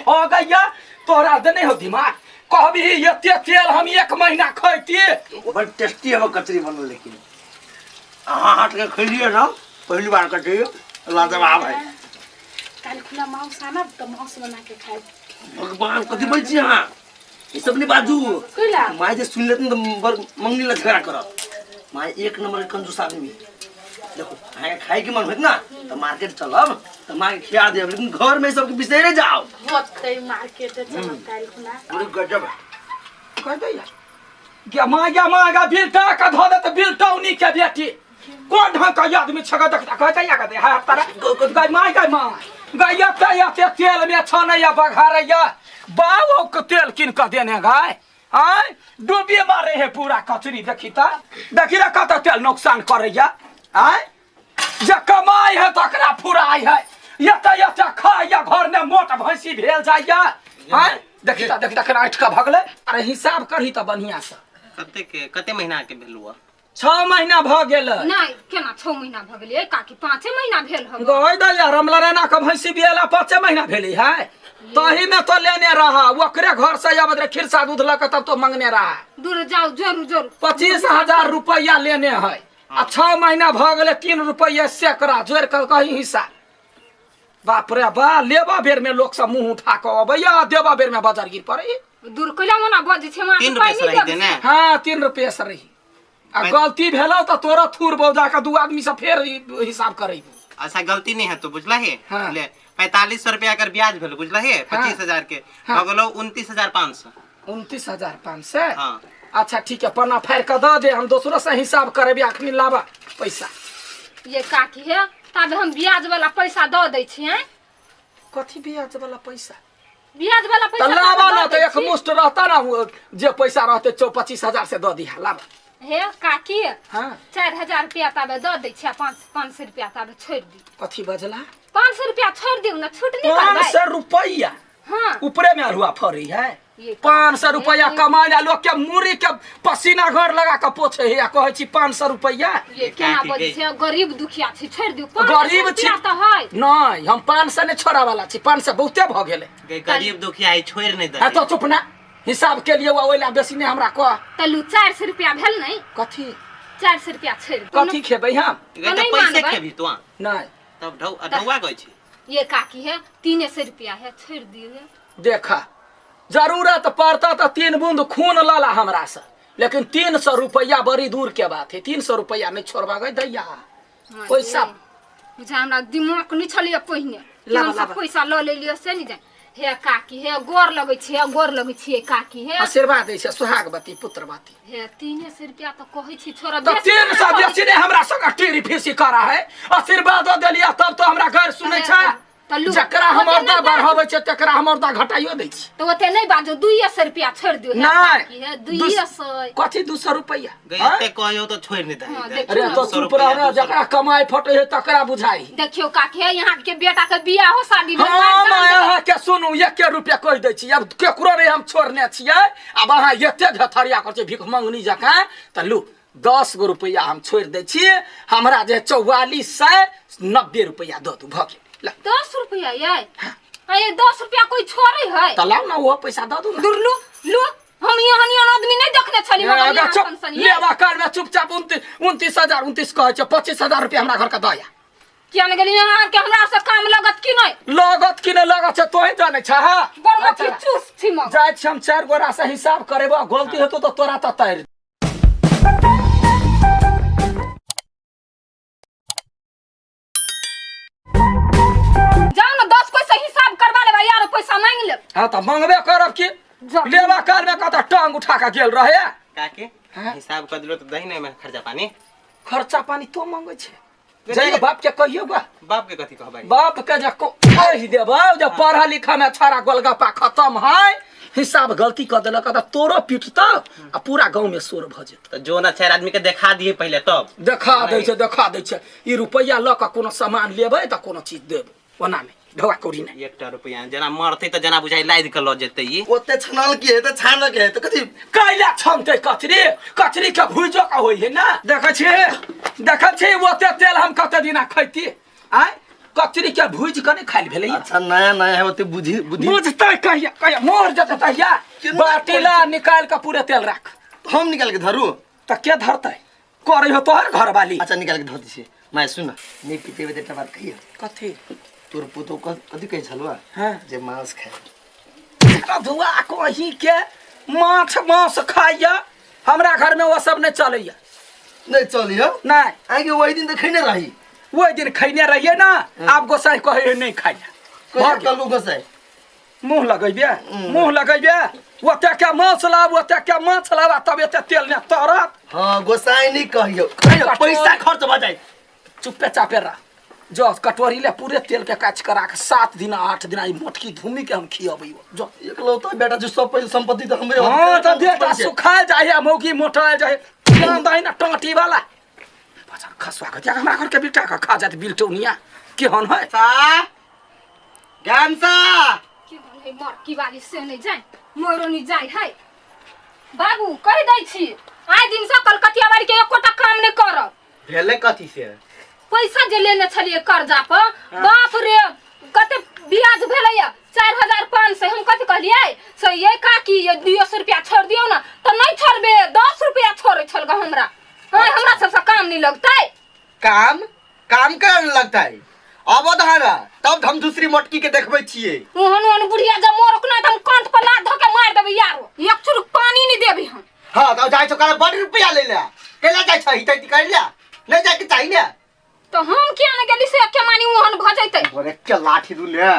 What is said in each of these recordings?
भऽ गैया तोरा देने हो दिमाग कहबी एते तेल हम एक महीना खैती। बड़ टेस्टी है कचरी बनल, लेकिन अहाँ हाथ के खैलिए ना पहली बार कचरी लाजवाब है। काल्हि खुना मांस आनब तऽ मांस बना के खायब। भगवान कथी बोल छी अहाँ, ई सब नहीं बाजू। कैला? माय जे सुन लेतन तऽ बड़ मंगनी ला झगड़ा करत। माय एक नंबर के कंजूस आदमी। देखो अहाँ के खाए के मन होत ना तऽ मार्केट चलब तऽ माँ के खिया देब, लेकिन घर में सबके बिसरे जाओ। होतै मार्केट चलब काल्हि खुना। बड़ी गजब है। कह दैया गे माँ, गे माँ गे बिलटा के धो दे तऽ बिलटौनी के बेटी कोन ढंग के आदमी छग देखता। कह दैया गे हाय तारा गाय माँ, गाय माँ गाय एते एते तेल में छनैया बघारैया बाबू के तेल किन के देने गाय आय डूबी मारे है पूरा कचरी। देखी त देखी रे कत तेल नुकसान करैया। आय जे कमाई है तकरा फुराई है, एते एते खाइया घर में मोट भैंसी भेल जाइया। आय देखी त देखी त केना ऐठ के भगलै। अरे हिसाब करही त बढ़िया से। कते के कते महीना के भेलुआ? 6 महीना भ गेल। नहीं केना 6 महीना भ गेलै काकी, 5 महीना भेल हब। गई दैया रमलरेना के भैंसी बियला 5 महीना भेली है, तही में तो लेने रहा ओकरे घर से आबत रहे खिरसा दूध लके, तब तो मंगने रहा। दूर जाओ जरूर जरूर। 25,000 रुपया लेने है आ 6 महीना भ गेलै, 3 रुपया सैकड़ा जोड़ के कही हिस्सा। बाप रे बा, लेबा बेर में लोग सब मुंह उठा के अबैया, देबा बेर में बाजार गिर पड़े। दूर कैला मना बजै छै, हमरा 3 पाइ रुपया से नहि रही देब। देने। हाँ 3 रुपया से रही आ गलती भेलो तो तोरा थूर बौजा के 2 आदमी से फेर हिसाब करेबू। अच्छा गलती नहीं है तो बुझला है? हाँ। ले 4500 रुपया कर ब्याज भेल बुझला है? हाँ। 25,000 के। हाँ। हो गेलो 29,500। 29,500? हाँ। अच्छा ठीक है, पन्ना फाड़ के दऽ दे, हम दोसरो से हिसाब करेबे। अखनी लाबा पैसा। ये काकी है तब हम ब्याज वाला पैसा दऽ दै छियै। कथी ब्याज वाला पैसा? ब्याज वाला पैसा तऽ लाबा दऽ ना दै तऽ एक छी। मुश्त रहता ना, वो जे पैसा रहते 25,000 से दऽ दिहा, लाबा। हे काकी। हाँ। 4,000 रुपया ताबे दऽ दै छियै, 500 रुपया ताबे छोड़ि दियौ। कथी बजला? 500 रुपया छोड़ि दियौ ना, छूट नहि पाँच करबै। सौ रुपया? हाँ। ऊपरे में अरुआ फरी है। ये 500 रुपया ये कमाए ला लोग के मुरी के पसीना घर लगा के पोछे है, कहै छी 500 रुपया। ये केना काकी बजै गई। छै, गरीब दुखिया छी, छोड़ि दियौ। 500 गरीब छी। रुपया तऽ है। नहीं, हम 500 नहीं छोड़ा वाला छी, 500 बहुते भ गेलै। गई गरीब दुखिया है छोड़ नहीं दे। हाँ तो चुप ना, हिसाब के लिए ओइला बेसी नहीं हमरा कह। तऽ लू 400 रुपया भेल नहीं? कथी? 400 रुपया छोड़ि दियौ। कथी खेबै हम? गई तो नहीं पैसे मानबै। खेबी तू? नहीं। तब ढौआ गई छी। ये काकी है 300 रुपया है, छोड़ दियौ। देखा जरूरत पड़ता तो 3 बूंद खून लला हमरा से, लेकिन 300 रुपया बड़ी दूर के बात है, 300 रुपया नहीं छोड़बा गई दैया। हाँ, पैसा। ये। बुझा हमरा दिमाग नहीं छलिए पहिने। लाबा, हम सब लाबा। पैसा ल लेलिए से नहीं जाए। हे काकी हे गोर लगै छी, हे गोर लगै छी काकी हे। आशीर्वाद दै छै सुहागवती पुत्रवती। हे 300 रुपया तऽ कहै छी छोड़ा। तऽ 300 बेसी नहीं हमरा संग टेरी फीसी करा है, आशीर्वाद देलिया तब तो हमरा गैर सुनै छै। तऽ लू। जकरा हम ओते औरदा नहि बाजू। बढ़ाबै छै तकरा हम औरदा घटाइयो दै छी। तऽ ओते नहि बाजू, 200 रुपया छोड़ि दियौ। हे नहि। काकी, हे 200। कथी 200 रुपया? गई आँय? एते कहियो तो छोड़ नहीं दे। हाँ, देखियौ अरे ना। तो चुप रह ना, जकरा कमाई फटे है तकरा बुझाई। देखियौ काकी, हे यहाँ के बेटा के बियाह हो शादी भेल, हाँ, मारि दाम देबै। अहाँ के सुनू, एके रुपया कहि दै छी, अब केकरो नहीं हम छोड़ने छियै। आब अहाँ एते धथरिया करै छियै भीख मंगनी जकाँ, तऽ लू 10 गो रुपया हम छोड़ि दै छी, हमरा जे 4490 रुपया दऽ दू, भऽ गेल। ला। 10 रुपया ये? अरे 10 रुपया कोई छोड़े है? तऽ लाउ ना ओहो पैसा दऽ दू ना। दूर लू, लू, हम यहाँ यहाँ आदमी नहीं देखने छली, मगर अगर यहाँ चुप, सन सन ये। लेबा काल में चुपचाप 29,000, 29 कहै छै, 25,000 रुपया हमरा घर के दऽ आ। किया ने गेली यहाँ के हमरा से काम लगत कि नहीं? लगत कि नहीं लगत छै तोही जानै छह, हाँ? बड़ मथी अच्छा। चूस छी मगर। जाइ छी हम 4 गोरा से हिसाब करेबो, गलती हेतौ तऽ तोरा तऽ तैर। जाओ ना 10 पैसा हिसाब करवा लेबा यार, पैसा मांग लेब। हाँ तऽ मंगबे करब की, जा। लेबा काल में कतऽ टांग उठा के गेल रहे। काकी हाँ? हिसाब कर दिलो तो दही नहीं में खर्चा पानी। खर्चा पानी तो मंगे छै, जाइयो बाप के कहियो गा। बाप के कथी कहबै? बाप के जे कहि देबै जे पढ़ा लिखा में छाड़ा गोलगप्पा खत्म है, हिसाब गलती कर देलक तऽ तोरो पिटतौ आ पूरा गाँव में शोर भऽ जेतौ। तऽ जो ना 4 आदमी के देखा दिए पहले तब। देखा दै छै, देखा दै छै। ई रुपैआ लऽ कऽ कोनो सामान लेबै तऽ कोनो चीज देबै, ओना नहि ढौआ कौड़ी नहि। एकटा रुपैआ जेना मरतै तऽ जेना बुझाइ लादि कऽ लऽ जेतै ई। ओते छानल की है तऽ छानल के है तऽ कथी? कैला छनतै कचरी? कचरी के भुजो के होइ है ना। देखै छी, देखै छी ओते तेल हम कते दिना खैती? आँय कचरी के भूज के नहीं खाइल भेलै अच्छा नया नया है ओते बुद्धि बुद्धि बुझतै कहिया कहिया मोर जेतै तहिया केना बाटी ला निकाल के पूरे तेल राख हम निकाल के धरू तऽ के धरतै करै हो तोहर घरवाली अच्छा निकाल के धर दी माय सुन नहीं पीते हुए एकटा बात कहिए कथी तोर पुतो कथी कहै छलुआ हाँ। जे मांस खाए कदुआ कहीं के माछ मांस खाइया हमरा घर में वो सब नहीं चलैया नहीं चलियो नहीं आगे वही दिन तो खैने रही ओहि दिन खैने रहिए ना आब गोसाई कहे नहीं खाइया कहिया कल गोसाई मुँह लगैबे मुँह लगैबे ओते के माछ लाब ओते के माछ लाब आ तब एते तेल ने तरत हाँ गोसाई नहीं कहियो कहियो पैसा खर्च भऽ जाए चुप्पे चापे रह जो कटोरी ले पूरे तेल के काच करा के 7 दिन 8 दिन ई मोटकी धूमी के हम खियबै जो। एकलौता बेटा जो सब पैसा संपत्ति तो हमरे हाँ तो बेटा सुखाल जाए मौगी मोटाल जाए ध्यान दही ना टाँटी वाला बचा खसुआ के हमरा घर के बेटा के खा जात बिलटौनिया केहन है। सा ज्ञानसा। की है मरकी वाली से नहीं जाए मोरो नहीं जाए है। बाबू कहि दै छी आइ दिन से कलकतिया वाली के एकोटा काम नहीं करब। भेलै कथी से? पैसा जे लेने छलिए कर्जा पर, बाप रे कते ब्याज भेलैया 4500। हम कथी कहलियै से ये काकी ये 200 रुपया छोड़ दियौ ना तऽ नहीं छोड़बे, 10 रुपया छोड़े छल ग हमरा। हाँ हमरा सबसे काम नहीं लगतै। काम काम करे लगता है अब धारा तब हम दूसरी मोटकी के देखबै छियै। ओहन ओहन बुढ़िया जब मोर ना तऽ हम कंठ पर लात धऽ के मारि देबै यारो, एक चुरुक पानी नहीं देबै हम। हाँ तब जाइ छौ काहे बड़ रुपया ले ले केला जाइ छै हितै कर ले नहीं जाय के चाही ने। तो हम किया नहीं गेली से के मानी ओहन भऽ जैतै। बोरे के लाठी दू ले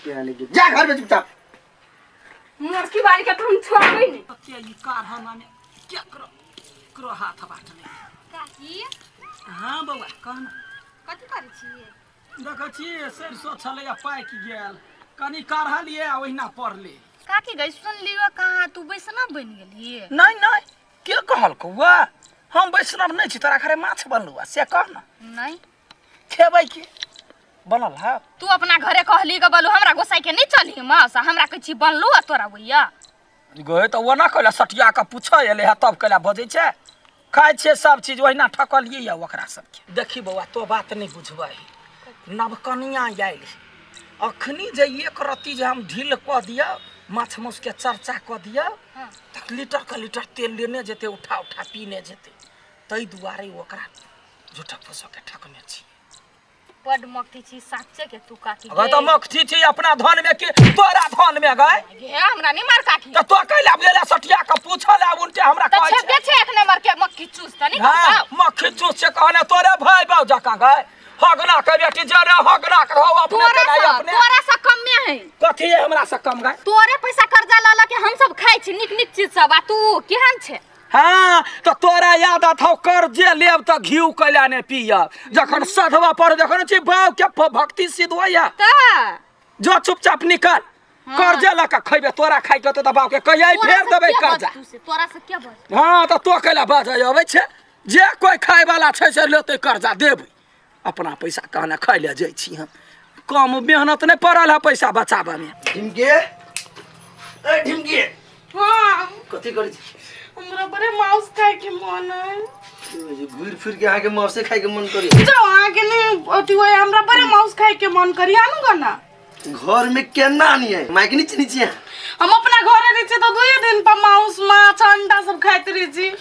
केला ले जा घर में चुपचाप। मरकी वाली के तऽ हम छोड़बै नहीं। के ई कारखाना में के करो करो हाथ बाटले। काकी। हाँ बौआ कह ना। कथी करै छियै? देखै छी सरिसो छलैया पाकि गेल कनि काढ़लियै आ ओहिना पड़लै। काकी गई सुन लियो कहाँ तू वैष्णव बनि गेली? नहीं नहीं के कहलकौ वा हम वैष्णव नहीं छी। तोरा घरे माछ बनलौ आ से कह ना। नहीं। खेबै की बनल है? तू अपना घरे कहली ग बोलू हमरा गोसाई के नहीं चली मास हमरा कहै छी बनलू आ तोरा भैया। गए तऽ ओना कैला सटिया के पूछऽ एलै है तब कैला बजै छै खाइ छियै सब चीज ओहिना ठकलियै यऽ ओकरा सबके। देखी बौआ तो बात नहीं बुझबै नवकनिया आयल अखनी जे एक रत्ती जे हम ढील कऽ दिअ माछ मासुके चर्चा कऽ दिअ तऽ लीटर के लीटर तेल लेने जेतै उठा उठा पीने जेतै ताहि दुआरे ओकरा झूठा फूसो के ठकने छी। बड मक्खी छी साच्चे के तू काकी। अगर तऽ मक्खी छी अपना धन में कि तोरा धन में गए? गे हमरा नहीं मार काकी। तऽ तो कैला गेला सटिया के पूछल आ उल्टे हमरा तऽ कहै छै। छेबे छै एक नंबर के मक्खी चूस त नहीं। हाँ मक्खी चूस से कहने तोरे भाई बाऊ जकाँ गए हगना के बेटी जरे हगना के हो अपने तोरा के नहीं से अपने तोरा से कम में है। कथी है हमरा से कम गए? तोरे पैसा कर्जा ल ल के हम सब खाइ छी निक निक चीज सब आ तू केहन छै? हाँ तो तोरा याद आथौ कर्जे लेब तऽ घिउ कैला ने पियब जखन सधवा पर जखन छी बाऊ के भक्ति सिद्ध होइया तऽ जो चुपचाप निकल कर्जे लऽ के खैबे तोरा खाइ के होतौ तऽ बाऊ के कहिया तोरा फेर से देबै के कर्जा। बजतू से तोरा से के बज? हाँ तऽ तो कैला बाजै अबै छै जे कोइ खाय वाला छै से लेतै कर्जा देबै अपना पैसा कहने खाइ ले जाइ छी हम कम मेहनत नहीं पड़ल है पैसा बचाबऽ में। ढिमके ए ढिमके। हाँ। कथी करै छी? हमरा बड़े मांस खाए के मन है। घूर फिर के अहाँके मांसे खाए के मन करी? जाओ अहाँके नहीं अथी होय हमरा बड़े मांस खाए के मन करी आनू ग ना। घर में केना आनिए माइक नीचे नीचे? हम अपना घरे रहै छी तऽ दुए दिन पर मांस माछ अंडा सब खाइत रहै छी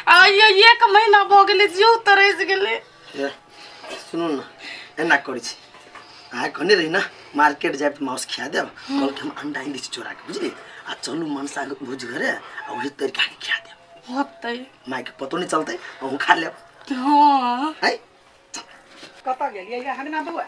आ ये एक महीना भऽ गेलै जीव तरसि गेलै। ए, सुनू ना एना करै छी अहाँ कहने रही ना मार्केट जायब तऽ मांस खिया देब कहल कि हम अंडा आनि दै छी चोरा के बुझलियै आ चलू मनसा भुज घरे आ वही तरीका के खिया देब। होतै। मायके पतो नहीं चलतै अहूँ खा लेब। हाँ। है। कतऽ गेलियै यहाँ ना बौआ?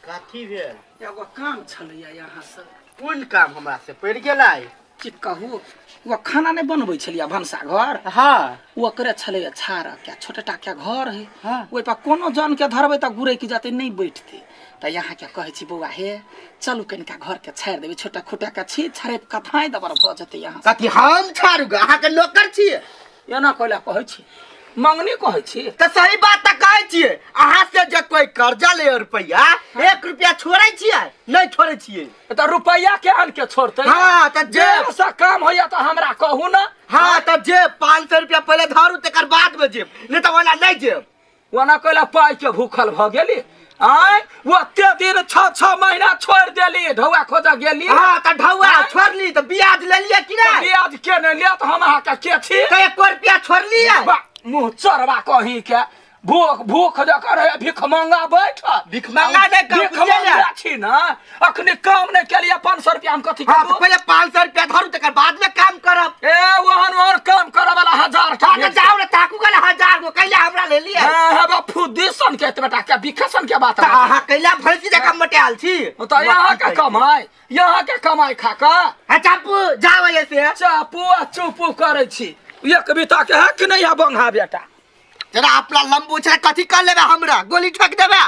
कथी भेल? एगो काम छलैया यहाँ से। कोन काम हमरा से पड़ि गेलै? की कहू वो खाना नहीं बनबै छलियै भनसा घर। हाँ। ओकरे छलैया छाड़ के छोटे टा के घर है। हाँ। ओहि पर कोनो जन के धरबै तऽ गुरैक जेतै नहीं बैठतै तऽ यहाँ के कहै छी बौआ हे चलू कनिका घर के छाड़ि देबै छोटा खोटा के छी छाड़ि कथाइ दबर भऽ जेतै यहाँ। कथी हम छाड़ू ग अहाँके नौकर छियै? एना कैला कहै छी मंगनी कहै छी? तऽ सही बात तऽ कहै छियै अहाँ से जे कोई कर्जा ले रुपया एक रुपया छोड़ै छियै नहीं छोड़ै छियै। तऽ रुपैआ के आन के छोड़तै? हाँ तऽ जे जे से काम होइया तऽ हमरा कहू ना। हाँ तऽ जे 500 रुपया पहिले धरू तकर बाद में जेब नहीं तऽ ओना नहीं जेब। ओना कैला पाइ के भूखल भऽ गेली आय ओते दिन 6 6 महीना छोड़ देली ढौआ खोजऽ गेली। हाँ तऽ ढौआ आँय? छोड़ली तऽ ब्याज लेलियै कि तऽ नहि? ब्याज के नहि लेत, हम अहाँके के छी? तऽ एको रुपया छोड़लियै? बा, मुँह चोरबा कहीं के भूख भूख जकर है भीख मंगा बैठ। भीख मंगा नहि कहू, भीख बुझलियै ने? मंगा छी ना, अखनी काम नहि केलियै 500 रुपया हम कथी हाँ करबो? तऽ पहिले 500 रुपया धरू तकर बाद में काम करब। ए ओहन ओहन काम करऽ वाला हजार टा हाँ तऽ जाउ ने ताकू गेल 1000 गो कैला हमरा लेलियै? हाँ, हे बा फुद्दी सन के बेटा के बिखे सन के बात तऽ अहाँ कैला भैंसी जकाँ मोटायल छी? तऽ यहाँ के कमाई, यहाँ के कमाई खा कऽ। हाँ चापू जाओ ऐसे। चापू आ चुपू करै छी एक बीता के है कि नहीं है बंघा बेटा? जरा अपना लंबू छै कथी कर लेबे, हमरा गोली ठोक देबे।